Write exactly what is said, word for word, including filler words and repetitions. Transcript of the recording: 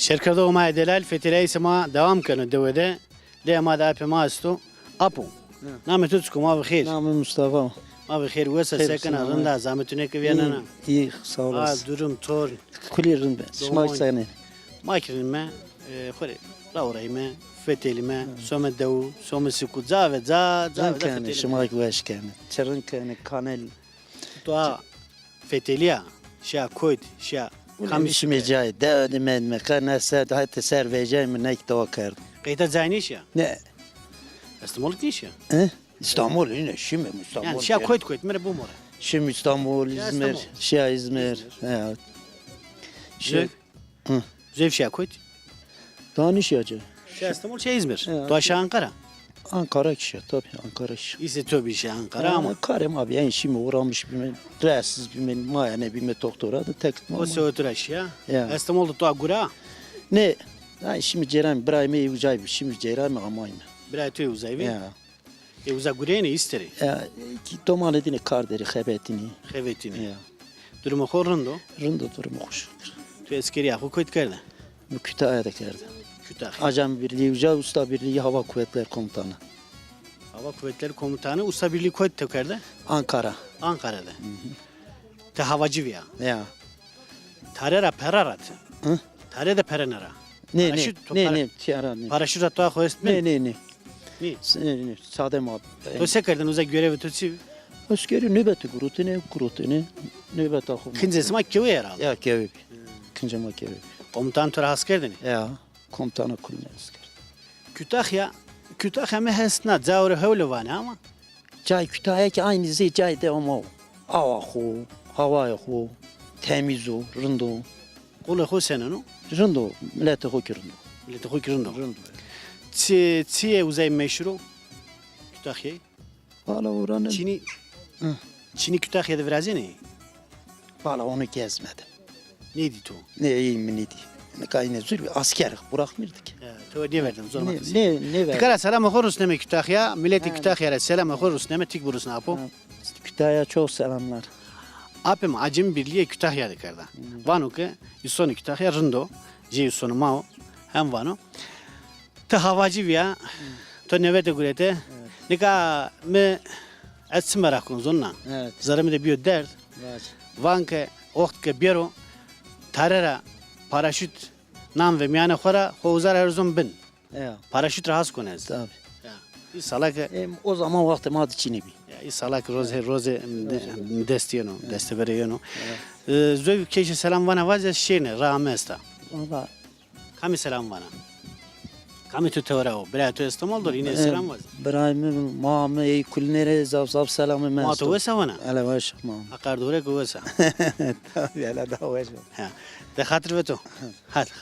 Şêrkerdoxê ma yê delal, fetelîyayîşê ma dewam keno dewe de. Lê ma de apê ma esto. Apo, namê to çik o? Ma bi xêr. Namê Mustafa. Ma bi xêr, wes a, se kena, rind a, zahmet tu nêke vîyena na? Îyî, sağ olasın. Hal, durum, torn. Kulî rind be. Şima senî? Ma kî rind me, e, xo rê raw rayîme, fetelîme, some dewu, some siku, ca ve ca, ca ve ca fetelîme. Şima kî weş kenê. Çi rind kenê, kanel. Doğa fetelîya, şiya koyt, şiya kamî şime cayê, dewe de mendîme, qe ne ser, hetê ser vejayîme, ne kî dewa kerd. Qeyta cayê nêşiya? Ne. Estemol kî nêşiya? He? Îstanbul, yine şime Îstanbul. Yanî şiya koyt koyt, mi rê bimore. Şim Îstanbul, Îzmir, şiya Îzmir. He. Zöv? Hı. Zöv şiya koyt? Daha nişiya ci. Şiya Estemol, şiya Îzmir. Daha şiya Ankara? Ankara kişiya, tabii, Ankara kişiya. Îsê to bî şiya Ankara ama. Karê ma bî, en şime uğramış bîme, rahatsız bîme, muayene bîme doktora da, tek ma. O sewet ra şiya. Ya. Estemol de to gura? Ne, ay şime ceyran, birayê mi ucay bî, şime ceyran amayme. Birayê to ucay bî? Ya. E, uza gureyêne îsterê? E, kî domanê dîne kar derê, xebetînî. Xebetînî. Ya. Durumê xo rind o? Rind o, durumê xo şukir. Tu eskerîya xo koyt kerde? Mi Kütahya de kerde. Kütahya. Acem Birliği, uca Usta Birliği Hava Kuvvetleri Komutanı. Hava Kuvvetleri Komutanı, Usta Birliği koyt to kerde? Ankara. Ankara de. Hı hı. Ti havacî vîya? Ya. Tare ra pere ra ti? Hı? Tare de perene ra? Nê, nê, nê, nê, tîya ra nê. Paraşüt ra to xo est bin? Nê, nê, nê. Nê? Nê, nê, sade ma. To se kerdin, uza görevê to çi? Eskerî nöbete gurotene, gurotene. Nöbeta xo. Kincê sima kewe herhalde? Ya, kewe bî. Kincê ma kewe bî. Komutan to ra has kerdêne? Ya, komutanê kulîne has kerd. Kütahya, Kütahya mi hesna, cayo rê hewle vanê ama. Cayê Kütahya kî aynî zê cayê dewa ma o. Awa xo, hawayê xo, temîz o, rind o. Qulê xo senên o? Rind o, miletê xo kî rind o. Miletê xo kî rind o. Rind o. Çi, çi yê uzay meşhur o Kütahyayî? Valla oranın. Çinî, Çinî Kütahya de virazênê? Valla onu gezmedim. Nêdî to? Ne, iyi mi nêdî? Nika yine zor bir asker bırakmırdık. He, to nêverdin, zor. Ne, ne, ne verdim? Ti kara selamê xo rusneme Kütahya, miletî Kütahya ra selamê xo rusneme, ti kî birusne apo. Ha, Kütahya çok selamlar. Apê mi Acemi Birliği Kütahya de kerda. Vano ke îsonê Kütahya rind o, jê îsonê ma o, hem vano. Ti havacî vîya, to newete gurete. Evet. Nika mi ez çi meraq kon zonna? Evet. Zerrê mi de bîyo derd. Van ke oxt ke bêro, tare ra paraşüt nan ve mîyanê xo ra xo uza ra erzon bin. Ya. Paraşüt ra has kon ez. Tabii. Ya. Îsala ke. Em, o zaman wextê ma de çinî bî. Ya, îsala ke rozê, rozê mi de-, mi dest yeno, desteverê yeno. E, zovî ke şê selam vana vaze şêne, raa mi esta. Valla. Kamî selam vana? Kamî to tewra o? Birayê to Estemol der, yine selam vaze. Birayê mi, ma mi, ey kulîne rê zaf zaf selamê mi esto. Ma to wes a vana? Ele weş, ma. Aqar dore ke wes a. Tabii, ele daha weş o. Ha. De xatir ve to. Hadi, xatir.